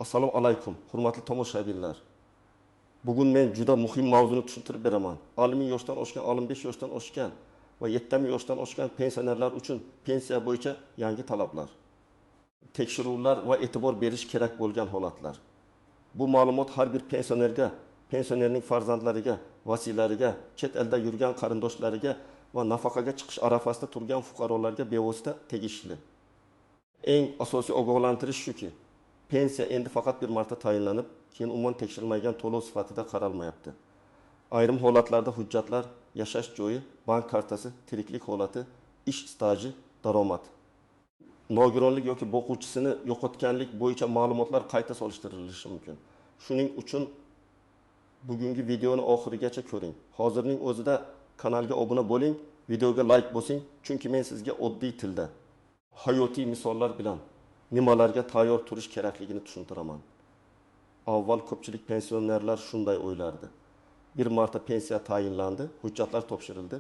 Assalomu alaykum, hurmatli tomoshabinlar. Bugun men juda muhim mavzuni tushuntirib beraman. 50 yoshdan oshgan, 55 yoshdan oshgan va 70 yoshdan oshgan pensionerlar uchun pensiya bo'yicha yangi talablar, tekshiruvlar va e'tibor berish kerak bo'lgan holatlar. Bu ma'lumot har bir pensionerga, pensionerning farzandlariga, vasiylariga, chet elda yurgan qarindoshlariga va nafaqaga chiqish arafasida turgan fuqarolarga bevosita tegishli. Eng asosiy ogohlantirish shuki, pensiya endi faqat bir marta tayinlanib, keyin umuman tekshirilmagan to'lov sifatida qaralmayapti. Ayrim holatlarda hujjatlar, yashash joyi, bank kartasi, tiriklik holati, ish staji, daromad, nogironlik yoki boquvchisini yo'qotganlik bo'yicha ma'lumotlar qayta solishtirilishi mumkin. Shuning uchun bugungi videoni oxirigacha ko'ring. Hozirning o'zida kanalga obuna bo'ling, videoga like bosing, chunki men sizga oddiy tilda, hayotiy misollar bilan nimalarga tayyor turish kerakligini tushuntiraman. Avval ko'pchilik pensionerlar shunday o'ylardi. Bir marta pensiya tayinlandi, hujjatlar topshirildi,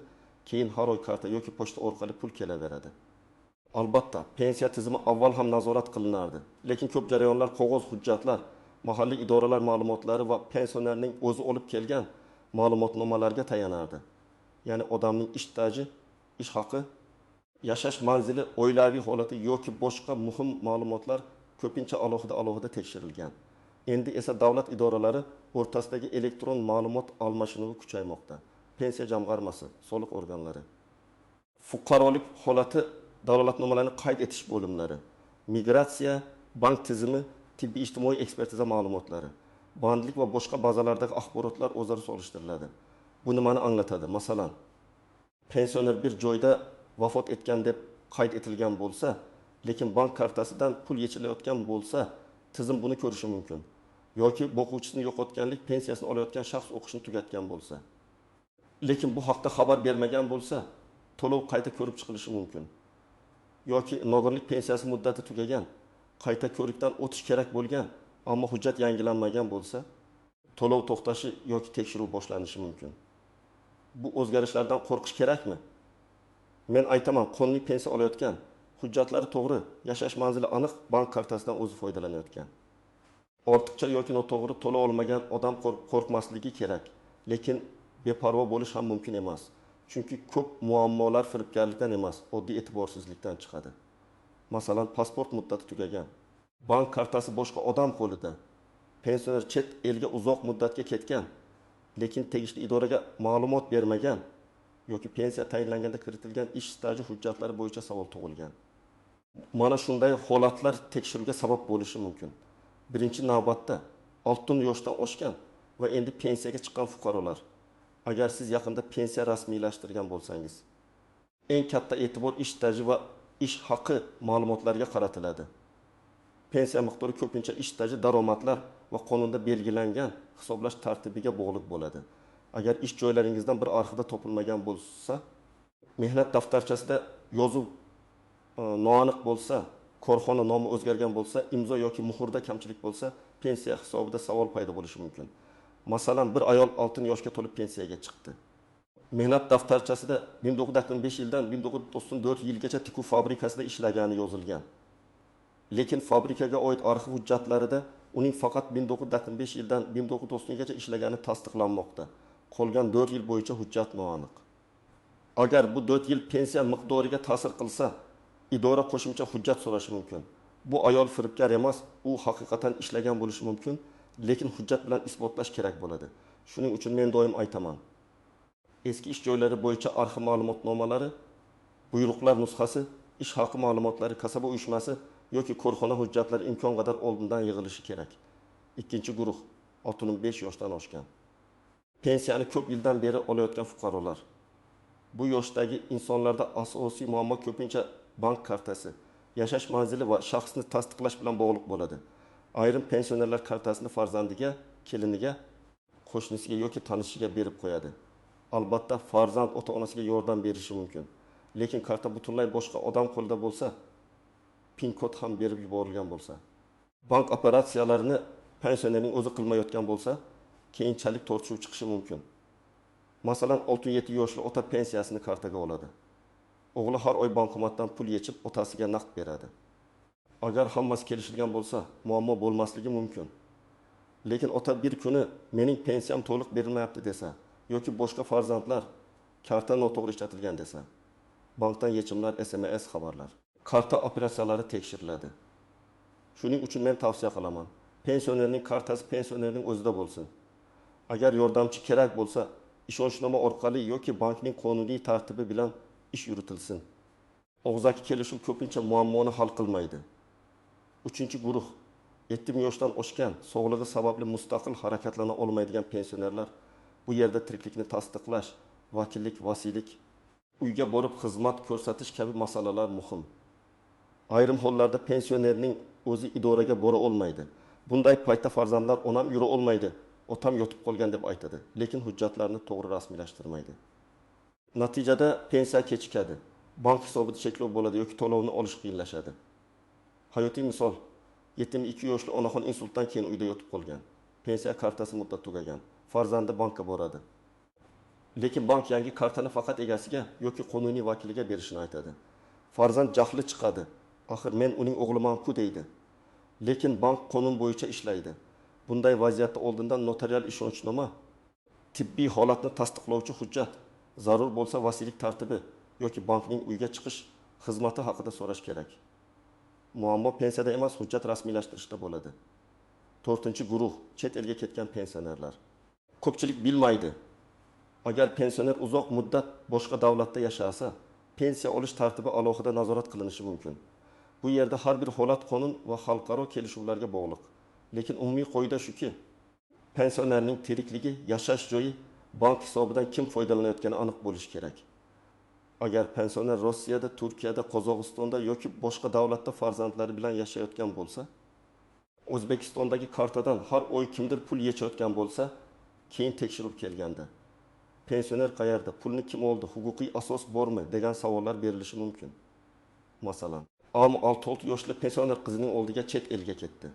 keyin har oy karta yoki pochta orqali pul kelaveradi. Albatta, pensiya tizimi avval ham nazorat qilinardi, lekin ko'p jarayonlar qog'oz hujjatlar, mahalliy idoralar ma'lumotlari va pensionerning o'zi olib kelgan ma'lumotnomalarga tayanardi. Ya'ni odamning ish staji, ish haqi, yashash manzili, oilaviy holati yoki boshqa muhim ma'lumotlar ko'pincha alohida-alohida tekshirilgan. Endi esa davlat idoralari o'rtasidagi elektron ma'lumot almashinuvi kuchaymoqda. Pensiya jamg'armasi, soliq organlari, fuqarolik holati dalolatnomalarni qayd etish bo'limlari, migratsiya, bank tizimi, tibbiy ijtimoiy ekspertiza ma'lumotlari, bandlik va boshqa bazalardagi axborotlar o'zaro solishtiriladi. Bu nimani anglatadi? Masalan, pensioner bir joyda vafot etgan deb qayd etilgan bo'lsa, lekin bank kartasidan pul yechilayotgan bo'lsa, tizim buni ko'rishi mumkin. Yoki boquvchisini yo'qotganlik pensiyasini olayotgan shaxs o'qishni tugatgan bo'lsa, lekin bu haqda xabar bermagan bo'lsa, to'lov qayta ko'rib chiqilishi mumkin. Yoki nogironlik pensiyasi muddati tugagan, qayta ko'rikdan o'tish kerak bo'lgan, ammo hujjat yangilanmagan bo'lsa, to'lov to'xtashi yoki tekshiruv boshlanishi mumkin. Bu o'zgarishlardan qo'rqish kerakmi? Men aytaman, qonuniy pensiya olayotgan, hujjatlari to'g'ri, yashash manzili aniq, bank kartasidan o'zi foydalanayotgan, ortiqcha yoki noto'g'ri to'lov olmagan odam qo'rqmasligi kerak, lekin beparvo bo'lish ham mumkin emas. Chunki ko'p muammolar firibgarlikdan emas, oddiy e'tiborsizlikdan chiqadi. Masalan, pasport muddati tugagan, bank kartasi boshqa odam qo'lida, pensioner chet elga uzoq muddatga ketgan, lekin tegishli idoraga ma'lumot bermagan yoki pensiya tayinlanganda kiritilgan ish staji hujjatlari bo'yicha savol tug'ilgan. Mana shunday holatlar tekshiruvga sabab bo'lishi mumkin. Birinchi navbatda 60 yoshdan oshgan va endi pensiyaga chiqqan fuqarolar. Agar siz yaqinda pensiya rasmiylashtirgan bo'lsangiz, eng katta e'tibor ish staji va ish haqi ma'lumotlariga qaratiladi. Pensiya miqdori ko'pincha ish staji, daromadlar va qonunda belgilangan hisoblash tartibiga bog'liq bo'ladi. Agar ish joylaringizdan bir arxivda topilmagan bo'lsa, mehnat daftarchasida yozuv noaniq bo'lsa, korxona nomi o'zgargan bo'lsa, imzo yoki muhrda kamchilik bo'lsa, pensiya hisobida savol paydo bo'lishi mumkin. Masalan, bir ayol 60 yoshga to'lib pensiyaga chiqdi. Mehnat daftarchasida 1995 yildan 1994 yilgacha tikuv fabrikasida ishlagani yozilgan. Lekin fabrikaga oid arxiv hujjatlarida uning faqat 1995 yildan 1990 gacha ishlagani tasdiqlanmoqda. Qolgan 4 yil bo'yicha hujjat noaniq. Agar bu 4 yil pensiya miqdoriga ta'sir qilsa, idora qo'shimcha hujjat so'rashi mumkin. Bu ayol firibgar emas, u haqiqatan ishlagan bo'lishi mumkin, lekin hujjat bilan isbotlash kerak bo'ladi. Shuning uchun men doim aytaman, eski ish joylari bo'yicha arxiv ma'lumotnomalari, buyruqlar nusxasi, ish haqi ma'lumotlari, kasaba uyushmasi yoki korxona hujjatlari imkon qadar oldindan yig'ilishi kerak. Ikkinchi guruh 65 yoshdan oshgan, pensiyani ko'p yildan beri olayotgan fuqarolar. Bu yoshdagi insonlarda asosiy muammo ko'pincha bank kartasi, yashash manzili va shaxsni tasdiqlash bilan bog'liq bo'ladi. Ayrim pensionerlar kartasini farzandiga, keliniga, qo'shnisiga yoki tanishiga berib qo'yadi. Albatta, farzand ota-onasiga yordam berishi mumkin. Lekin karta butunlay boshqa odam qo'lida bo'lsa, pin kod ham berib yuborilgan bo'lsa, bank operatsiyalarini pensionerning o'zi qilmayotgan bo'lsa, keyinchalik tortishuv chiqishi mumkin. Masalan, 67 yoshli ota pensiyasini kartaga oladi. O'g'li har oy bankomatdan pul yechib otasiga naqd beradi. Agar hammasi kelishilgan bo'lsa, muammo bo'lmasligi mumkin. Lekin ota bir kuni mening pensiyam to'liq berilmayapti desa yoki boshqa farzandlar karta noto'g'ri ishlatilgan desa, bankdan yechimlar, SMS xabarlar, karta operatsiyalari tekshiriladi. Shuning uchun men tavsiya qilaman: pensionerning kartasi pensionerning o'zida bo'lsin. Agar yordamchi kerak bo'lsa, ishonchnoma orqali yoki bankning qonuniy tartibi bilan ish yuritilsin. Og'zaki kelishuv ko'pincha muammoni hal qilmaydi. Uchinchi guruh: 70 yoshdan oshgan, sog'lig'i sababli mustaqil harakatlana olmaydigan pensionerlar. Bu yerda tiriklikni tasdiqlash, vakillik, vasiylik, uyga borib xizmat ko'rsatish kabi masalalar muhim. Ayrim hollarda pensionerning o'zi idoraga bora olmaydi. Bunday paytda farzandlar onam yura olmaydi, otam yotib qolgan deb aytadi, lekin hujjatlarni to'g'ri rasmiylashtirmaydi. Natijada pensiya kechikadi, bank hisobida cheklov bo'ladi yoki to'lovni olish qiyinlashadi. Hayotiy misol: 72 yoshli onaxon insultdan keyin uyda yotib qolgan. Pensiya kartasi muddat tugagan. Farzandi bankka boradi. Lekin bank yangi kartani faqat egasiga yoki qonuniy vakiliga berishini aytadi. Farzand jahli chiqadi. Axir men uning o'g'liman-ku deydi. Lekin bank qonun bo'yicha ishlaydi. Bunday vaziyatda oldindan notarial ishonchnoma, tibbiy holatni tasdiqlovchi hujjat, zarur bo'lsa vasiylik tartibi yoki bankning uyga chiqish xizmati haqida so'rash kerak. Muammo pensiyada emas, hujjat rasmiylashtirishda bo'ladi. To'rtinchi guruh: chet elga ketgan pensionerlar. Ko'pchilik bilmaydi. Agar pensioner uzoq muddat boshqa davlatda yashasa, pensiya olish tartibi alohida nazorat qilinishi mumkin. Bu yerda har bir holat qonun va xalqaro kelishuvlarga bog'liq. Lekin umumiy qoida shuki, pensionerning tirikligi, yashash joyi, bank hisobidan kim foydalanayotgani aniq bo'lishi kerak. Agar pensioner Rossiyada, Turkiyada, Qozog'istonda yoki boshqa davlatda farzandlari bilan yashayotgan bo'lsa, O'zbekistondagi kartadan har oy kimdir pul yechayotgan bo'lsa, keyin tekshirib kelganda pensioner qayerda, pulni kim oldi, huquqiy asos bormi degan savollar berilishi mumkin. Masalan, 66 yoshli pensioner qizining oldiga chet elga ketdi.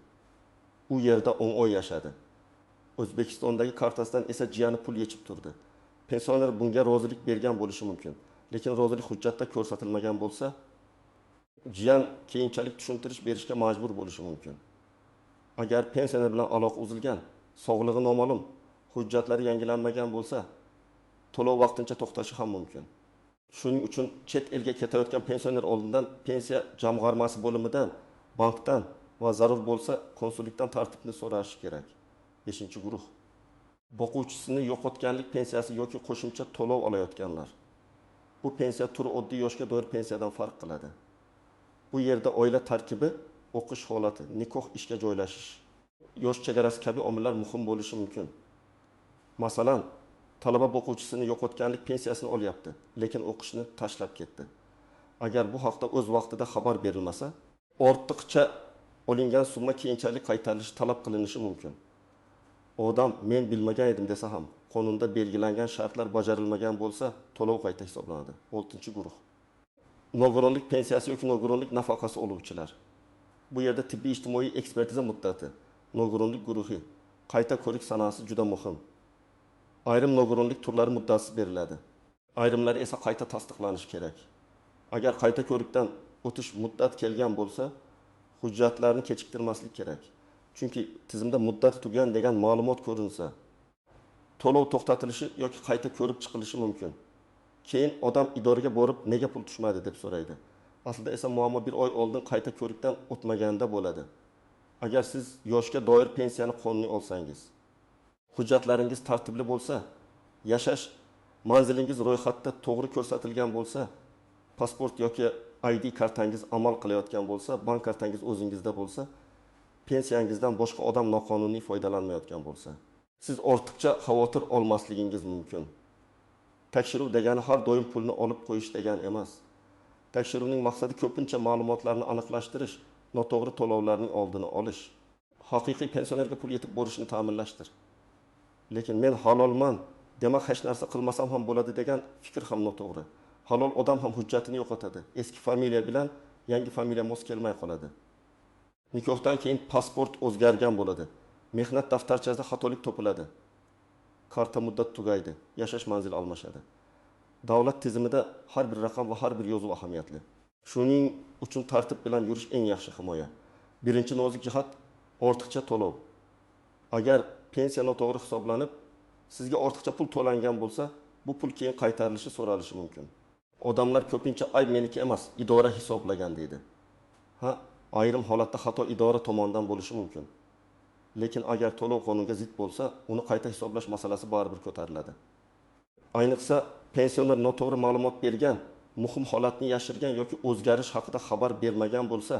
U yerda 10 oy yashadi. O'zbekistondagi kartasidan esa jiyani pul yechib turdi. Pensioner bunga rozilik bergan bo'lishi mumkin. Lekin rozilik hujjatda ko'rsatilmagan bo'lsa, jiyan keyinchalik tushuntirish berishga majbur bo'lishi mumkin. Agar pensioner bilan aloqa uzilgan, sog'lig'i noma'lum, hujjatlari yangilanmagan bo'lsa, to'lov vaqtincha to'xtashi ham mumkin. Shuning uchun chet elga ketayotgan pensioner oldindan pensiya jamg'armasi bo'limidan, bankdan va zarur bo'lsa konsullikdan tartibni so'rashi kerak. 5-guruh: boquvchisini yo'qotganlik pensiyasi yoki qo'shimcha to'lov olayotganlar. Bu pensiya turi oddiy yoshga doir pensiyadan farq qiladi. Bu yerda oila tarkibi, o'qish holati, nikoh, ishga joylashish, yosh chegarasi kabi omillar muhim bo'lishi mumkin. Masalan, talaba boquvchisini yo'qotganlik pensiyasini olyapti, lekin o'qishni tashlab ketdi. Agar bu haqda o'z vaqtida xabar berilmasa, ortiqcha olingan summa keyinchalik qaytarilishi talab qilinishi mumkin. Odam men bilmagan edim desa ham, qonunda belgilangan shartlar bajarilmagan bo'lsa, to'lov qayta hisoblanadi. 6-guruh: nogironlik pensiyasi yoki nogironlik nafaqasi oluvchilar. Bu yerda tibbiy ijtimoiy ekspertiza muddati, nogironlik guruhi, qayta ko'rik sanasi juda muhim. Ayrim nogironlik turlari muddatsiz beriladi. Ayrimlari esa qayta tasdiqlanishi kerak. Agar qayta ko'rikdan o'tish muddat kelgan bo'lsa, hujjatlarni kechiktirmaslik kerak. Chunki tizimda muddat tugagan degan ma'lumot ko'rinsa, to'lov to'xtatilishi yoki qayta ko'rib chiqilishi mumkin. Keyin odam idoraga borib nega pul tushmadi deb so'raydi. Aslida esa muammo bir oy oldin qayta ko'rikdan o'tmaganda bo'ladi. Agar siz yoshga doir pensiyani qonuniy olsangiz, hujjatlaringiz tartibli bo'lsa, yashash manzilingiz ro'yxatda to'g'ri ko'rsatilgan bo'lsa, pasport yoki ID kartangiz amal qilayotgan bo'lsa, bank kartangiz o'zingizda bo'lsa, pensiyangizdan boshqa odam noqonuniy foydalanmayotgan bo'lsa, siz ortiqcha xavotir olmasligingiz mumkin. Tekshiruv degani har doim pulni olib qo'yish degani emas. Tekshiruvning maqsadi ko'pincha ma'lumotlarni aniqlashtirish, noto'g'ri to'lovlarning oldini olish, haqiqiy pensionerga pul yetib borishini ta'minlashdir. Lekin men halolman, demak hech narsa qilmasam ham bo'ladi degan fikr ham noto'g'ri. Halol odam ham hujjatini yo'qotadi. Eski familiya bilan yangi familiya mos kelmay qoladi. Nikohdan keyin pasport o'zgargan bo'ladi. Mehnat daftarchasida xatolik topiladi. Karta muddat tugaydi, yashash manzili almashadi. Davlat tizimida har bir raqam va har bir yozuv ahamiyatli. Shuning uchun tartib bilan yurish eng yaxshi himoya. Birinchi nozik jihat, ortiqcha to'lov. Agar pensiya noto'g'ri hisoblanib, sizga ortiqcha pul to'langan bo'lsa, bu pul keyin qaytarilishi so'ralishi mumkin. Odamlar ko'pincha ayb meniki emas, idora hisoblagan deydi. Ha, ayrim holatda xato idora tomonidan bo'lishi mumkin. Lekin agar to'lov qonunga zid bo'lsa, uni qayta hisoblash masalasi baribir ko'tariladi. Ayniqsa, pensioner noto'g'ri ma'lumot bergan, muhim holatni yashirgan yoki o'zgarish haqida xabar bermagan bo'lsa,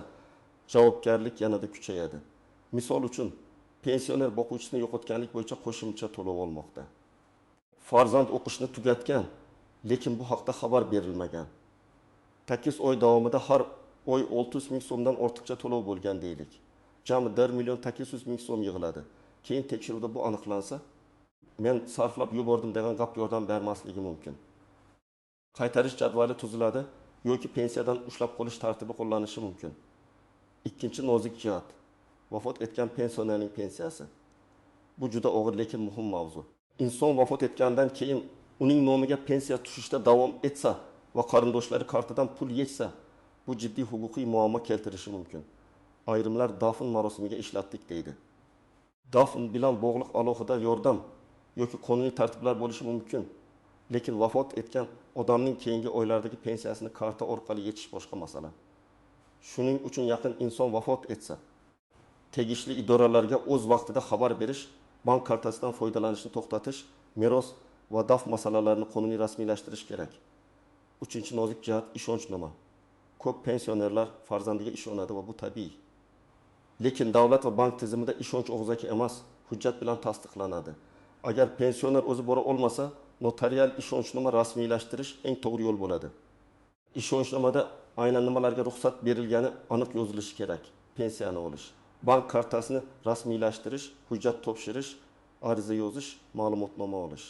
javobgarlik yanada kuchayadi. Misol uchun, pensioner boquvchisini yo'qotganlik bo'yicha qo'shimcha to'lov olmoqda. Farzand o'qishni tugatgan, lekin bu haqda xabar berilmagan. 8 oy davomida har oy 600 ming so'mdan ortiqcha to'lov bo'lgan deylik. Jami 1 million 800 ming so'm yig'iladi. Keyin tekshiruvda bu aniqlansa, men sarflab yubordim degan gap yordam bermasligi mumkin. Qaytarish jadvali tuziladi yoki pensiyadan ushlab qolish tartibi qo'llanishi mumkin. Ikkinchi nozik jihat, vafot etgan pensionerning pensiyasi. Bu juda og'ir, lekin muhim mavzu. Inson vafot etgandan keyin uning nomiga pensiya tushishda davom etsa va qarindoshlari kartadan pul yechsa, bu jiddiy huquqiy muammo keltirishi mumkin. Ayrimlar dafn marosimiga ishlatdik deydi. Dafn bilan bog'liq alohida yordam yoki qonuniy tartiblar bo'lishi mumkin. Lekin vafot etgan odamning keyingi oylardagi pensiyasini karta orqali yechish boshqa masala. Shuning uchun yaqin inson vafot etsa, tegishli idoralarga o'z vaqtida xabar berish, bank kartasidan foydalanishni to'xtatish, meros va daf masalalarini qonuniy rasmiylashtirish kerak. Uchinchi nozik jihat, ishonchnoma. Ko'p pensionerlar farzandiga ishonadi va bu tabiiy. Lekin davlat va bank tizimida ishonch og'zaki emas, hujjat bilan tasdiqlanadi. Agar pensioner o'zi bora olmasa, notarial ishonchnoma rasmiylashtirish eng to'g'ri yo'l bo'ladi. Ishonchnomada aynan nimalarga ruxsat berilgani aniq yozilishi kerak. Pensiyani olish, bank kartasini rasmiylashtirish, hujjat topshirish, ariza yozish, ma'lumotnoma olish.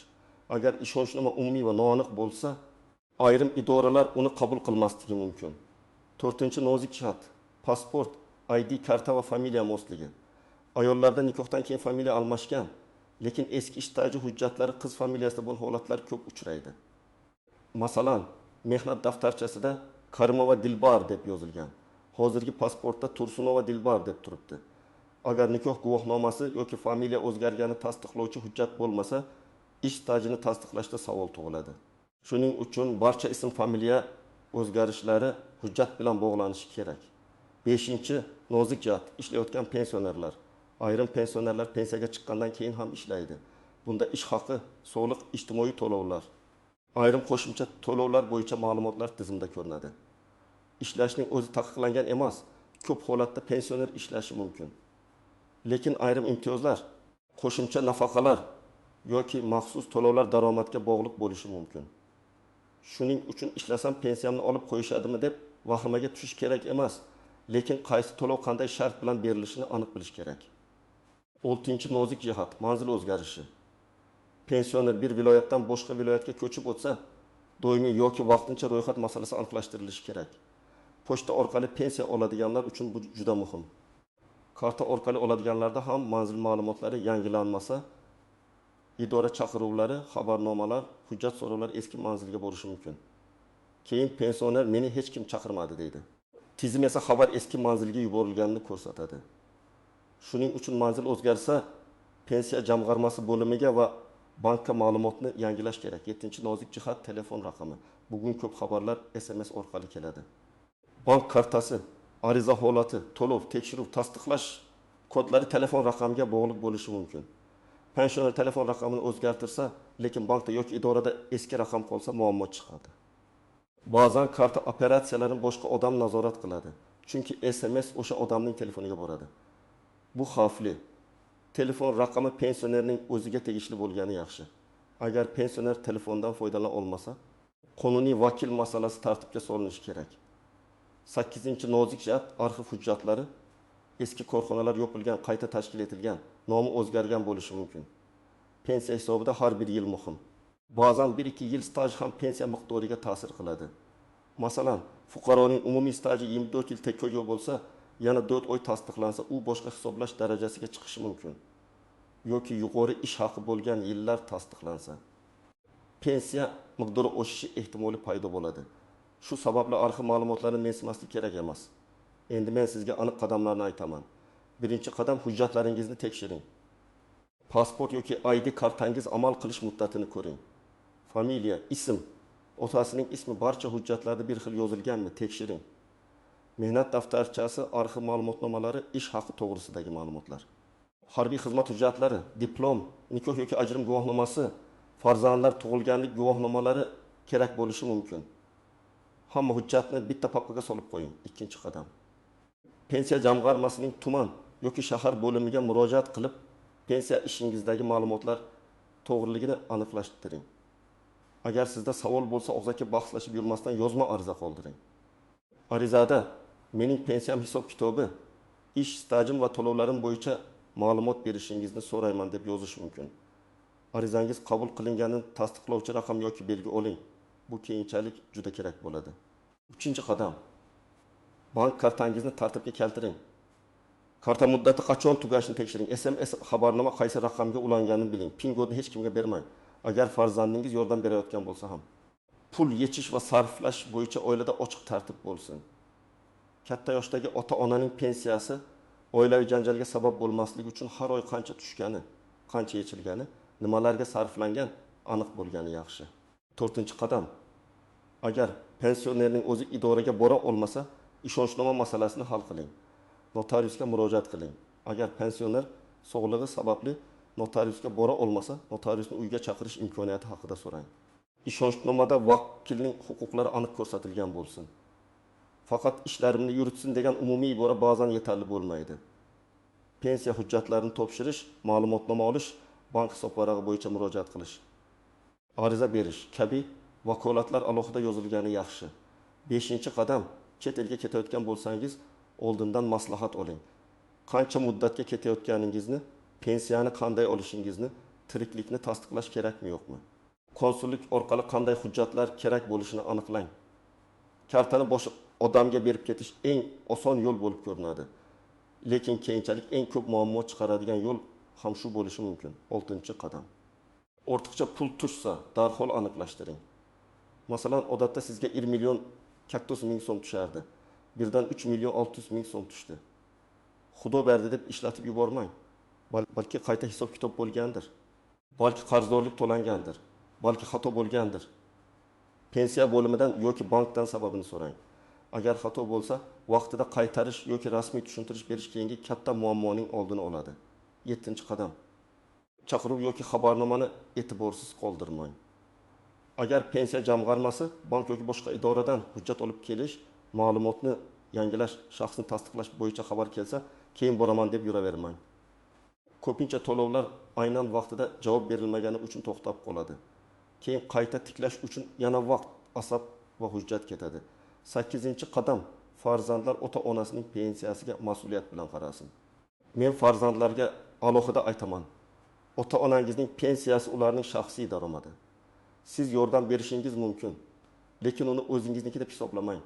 Agar ishonchnoma umumiy va noaniq bo'lsa, ayrim idoralar uni qabul qilmasligi mumkin. To'rtinchi nozik jihat, pasport, ID karta va familiya mosligi. Ayollarda nikohdan keyin familiya almashgan, lekin eski ish staji hujjatlari qiz familiyasida bo'lgan holatlar ko'p uchraydi. Masalan, mehnat daftarchasida Karimova Dilbar deb yozilgan. Hozirgi pasportda Tursunova Dilbar deb turibdi. Agar nikoh guvohnomasi yoki familiya o'zgargani tasdiqlovchi hujjat bo'lmasa, ish stajini tasdiqlashda savol tug'iladi. Shuning uchun barcha ism familiya o'zgarishlari hujjat bilan bog'lanishi kerak. Beshinchi nozik jihat, ishlayotgan pensionerlar. Ayrim pensionerlar pensiyaga chiqqandan keyin ham ishlaydi. Bunda ish haqi, soliq, ijtimoiy to'lovlar, ayrim qo'shimcha to'lovlar bo'yicha ma'lumotlar tizimda ko'rinadi. Ishlashning o'zi taqiqlangan emas, ko'p holatda pensioner ishlashi mumkin. Lekin ayrim imtiyozlar, qo'shimcha nafaqalar yoki maxsus to'lovlar daromadga bog'liq bo'lishi mumkin. Shuning uchun ishlasam pensiyamni olib qo'yishadimi deb vahimaga tushish kerak emas, lekin qaysi to'lov qanday shart bilan berilishini aniq bilish kerak. Oltinchi nozik jihat, manzil o'zgarishi. Pensioner bir viloyatdan boshqa viloyatga ko'chib o'tsa, doimiy yoki vaqtincha ro'yxat masalasi aniqlashtirilishi kerak. Pochta orqali pensiya oladiganlar uchun bu juda muhim. Karta orqali oladiganlarda ham manzil ma'lumotlari yangilanmasa, idora chaqiruvlari, xabarnomalar, hujjat so'rovlari eski manzilga borishi mumkin. Keyin pensioner meni hech kim chaqirmadi deydi. Tizim esa xabar eski manzilga yuborilganini ko'rsatadi. Shuning uchun manzil o'zgarsa, pensiya jamg'armasi bo'limiga va bankka ma'lumotni yangilash kerak. Yettinchi nozik jihat, telefon raqami. Bugun ko'p xabarlar SMS orqali keladi. Bank kartasi, ariza holati, to'lov, tekshiruv, tasdiqlash kodlari telefon raqamiga bog'liq bo'lishi mumkin. Pensioner telefon raqamini o'zgartirsa, lekin bankda yoki idorada eski raqam qolsa muammo chiqadi. Ba'zan karta operatsiyalarini boshqa odam nazorat qiladi. Chunki SMS o'sha odamning telefoniga boradi. Bu xavfli. Telefon raqami pensionerning o'ziga tegishli bo'lgani yaxshi. Agar pensioner telefondan foydalana olmasa, qonuniy vakil masalasi tartibga solinishi kerak. 8-nozik jihat arxiv hujjatlari eski korxonalar yopilgan, qayta tashkil etilgan, nomi o'zgargan bo'lishi mumkin. Pensiya hisobida har bir yil muhim. Ba'zan 1-2 yil staj ham pensiya miqdoriga ta'sir qiladi. Masalan, fuqaroning umumiy staji 24 yil tekko'ga bo'lsa, yana 4 oy tasdiqlansa, u boshqa hisoblash darajasiga chiqishi mumkin. Yoki yuqori ish haqi bo'lgan yillar tasdiqlansa, pensiya miqdori oshishi ehtimoli paydo bo'ladi. Shu sababli arxiv ma'lumotlarini mensimaslik kerak emas. Endi men sizga aniq qadamlarni aytaman. Birinchi qadam: hujjatlaringizni tekshiring. Pasport yoki ID kartangiz amal qilish muddatini ko'ring. Familiya, ism, otasining ismi barcha hujjatlarda bir xil yozilganmi, tekshiring. Mehnat daftarchasi, arxiv ma'lumotnomalari, ish haqi to'g'risidagi ma'lumotlar. Harbiy xizmat hujjatlari, diplom, nikoh yoki ajrim guvohnomasi, farzandlar tug'ilganlik guvohnomalari kerak bo'lishi mumkin. Hamma hujjatni bitta papkaga solib qo'ying. Ikkinchi qadam. Pensiya jamg'armasining tuman yoki shahar bo'limiga murojaat qilib, pensiya ishingizdagi ma'lumotlar to'g'riligini aniqlashtiring. Agar sizda savol bo'lsa, og'zaki bahslashib yurmasdan yozma ariza qoldiring. Arizada mening pensiyam hisob-kitobi, ish stajim va to'lovlarim bo'yicha ma'lumot berishingizni so'rayman deb yozish mumkin. Arizangiz qabul qilinganini tasdiqlovchi raqam yoki belgi oling. Bu keyinchalik juda kerak bo'ladi. Uchinchi qadam. Bank kartangizni tartibga keltiring. Karta muddati qachon tugashini tekshiring. SMS xabarnoma qaysi raqamga ulanganini biling. PIN kodni hech kimga bermang. Agar farzandingiz yordam berayotgan bo'lsa ham. Pul yechish va sarflash bo'yicha oilada ochiq tartib bo'lsin. Katta yoshdagi ota-onaning pensiyasi oilaviy janjalga sabab bo'lmasligi uchun har oy qancha tushgani, qancha yechilgani, nimalarga sarflangan aniq bo'lgani yaxshi. To'rtinchi qadam. Agar pensionerning o'zi idoraga bora olmasa, ishonchnoma masalasini hal qiling. Notariusga murojaat qiling. Agar pensioner sog'lig'i sababli notariusga bora olmasa, notariusni uyga chaqirish imkoniyati haqida so'rang. Ishonchnomada vakilning huquqlari aniq ko'rsatilgan bo'lsin. Faqat ishlarimni yuritsin degan umumiy ibora ba'zan yetarli bo'lmaydi. Pensiya hujjatlarini topshirish, ma'lumotnoma olish, bank hisobvarag'i bo'yicha murojaat qilish, ariza berish kabi vakolatlar alohida yozilgani yaxshi. Beshinchi qadam. Chet elga ketayotgan bo'lsangiz, oldindan maslahat oling. Qancha muddatga ketayotganingizni, pensiyani qanday olishingizni, tiriklikni tasdiqlash kerakmi yo'qmi? Konsullik orqali qanday hujjatlar kerak bo'lishini aniqlang. Kartani boshqa odamga berib ketish eng oson yo'l bo'lib ko'rinadi. Lekin keyinchalik eng ko'p muammo chiqaradigan yo'l ham shu bo'lishi mumkin. Oltinchi qadam. Ortiqcha pul tushsa, darhol aniqlashtiring. Masalan, odatda sizga 1 million kaktus ming so'm tushardi. Birdan 3 million 600 ming so'm tushdi. Xudo berdi deb ishlatib yubormang. Balki qayta hisob-kitob bo'lgandir. Balki qarzdorlik to'langandir. Balki xato bo'lgandir. Pensiya bo'limidan yoki bankdan sababini so'rang. Agar xato bo'lsa, vaqtida qaytarish yoki rasmiy tushuntirish berish keyingi katta muammoning oldini oladi. Yettinchi qadam. Chaqiruv yoki xabarnomani e'tiborsiz qoldirmang. Agar pensiya jamg'armasi, bank yoki boshqa idoradan hujjat olib kelish, ma'lumotni yangilash, shaxsni tasdiqlash bo'yicha xabar kelsa, keyin boraman deb yuravermang. Ko'pincha to'lovlar aynan vaqtida javob berilmagani uchun to'xtab qoladi. Keyin qayta tiklash uchun yana vaqt, asab va hujjat ketadi. Sakkizinchi qadam. Farzandlar ota-onasining pensiyasiga mas'uliyat bilan qarasin. Men farzandlarga alohida aytaman. Ota-onangizning pensiyasi ularning shaxsiy daromadi. Siz yordam berishingiz mumkin, lekin uni o'zingizniki deb hisoblamang.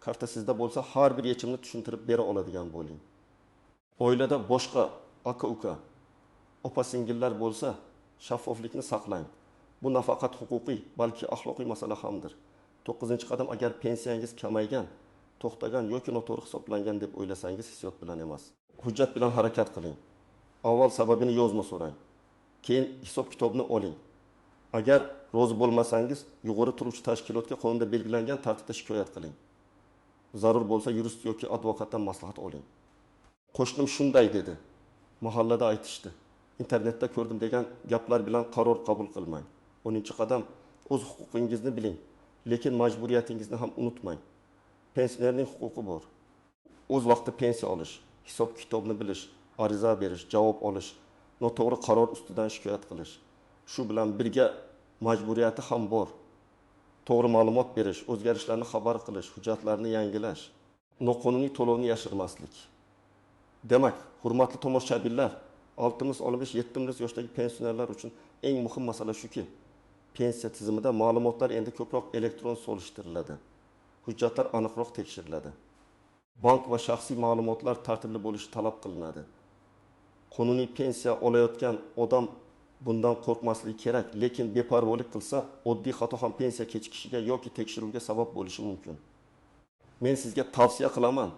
Karta sizda bo'lsa, har bir yechimni tushuntirib bera oladigan bo'ling. Oilada boshqa aka-uka, opa-singillar bo'lsa, shaffoflikni saqlang. Bu nafaqat huquqiy, balki axloqiy masala hamdir. To'qqizinchi qadam. Agar pensiyangiz kamaygan, to'xtagan yoki noto'g'ri hisoblangan deb o'ylasangiz, hissiyot bilan emas, hujjat bilan harakat qiling. Avval sababini yozma so'rang. Keyin hisob-kitobni oling. Agar rozi bo'lmasangiz, yuqori turuvchi tashkilotga qonunda belgilangan tartibda shikoyat qiling. Zarur bo'lsa, yurist yoki advokatdan maslahat oling. Qo'shnim shunday dedi, mahallada aytishdi, internetda ko'rdim degan gaplar bilan qaror qabul qilmang. 10-qadam. O'z huquqingizni biling, lekin majburiyatingizni ham unutmang. Pensionerning huquqi bor. O'z vaqtida pensiya olish, hisob-kitobni bilish, ariza berish, javob olish, noto'g'ri qaror ustidan shikoyat qilish. Shu bilan birga majburiyati ham bor. To'g'ri ma'lumot berish, o'zgarishlarni xabar qilish, hujjatlarni yangilash, noqonuniy to'lovni yashirmaslik. Demak, hurmatli tomoshabinlar, 60-65-70 yoshdagi pensionerlar uchun eng muhim masala shuki, pensiya tizimida ma'lumotlar endi ko'proq elektron solishtiriladi. Hujjatlar aniqroq tekshiriladi. Bank va shaxsiy ma'lumotlar tartibli bo'lishi talab qilinadi. Qonuniy pensiya olayotgan odam bundan qo'rqmasligi kerak, lekin beparvolik qilsa, oddiy xato ham pensiya kechikishiga yoki tekshiruvga sabab bo'lishi mumkin. Men sizga tavsiya qilaman,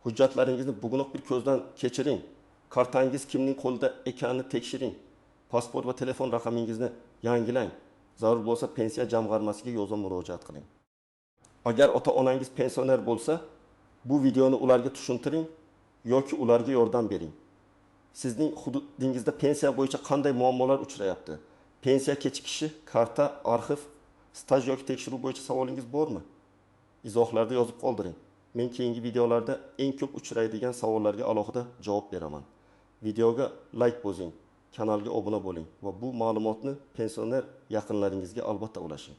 hujjatlaringizni bugunoq bir ko'zdan kechiring. Kartangiz kimning qo'lida ekanini tekshiring. Pasport va telefon raqamingizni yangilang. Zarur bo'lsa, pensiya jamg'armasiga yozma murojaat qiling. Agar ota-onangiz pensioner bo'lsa, bu videoni ularga tushuntiring yoki ularga yordam bering. Sizning hududingizda pensiya bo'yicha qanday muammolar uchrayapti? Pensiya kechikishi, karta, arxiv, staj yoki tekshiruv bo'yicha savolingiz bormi? Izohlarda yozib qoldiring. Men keyingi videolarda eng ko'p uchraydigan savollarga alohida javob beraman. Videoga like bosing, kanalga obuna bo'ling va bu ma'lumotni pensioner yaqinlaringizga albatta ulashing.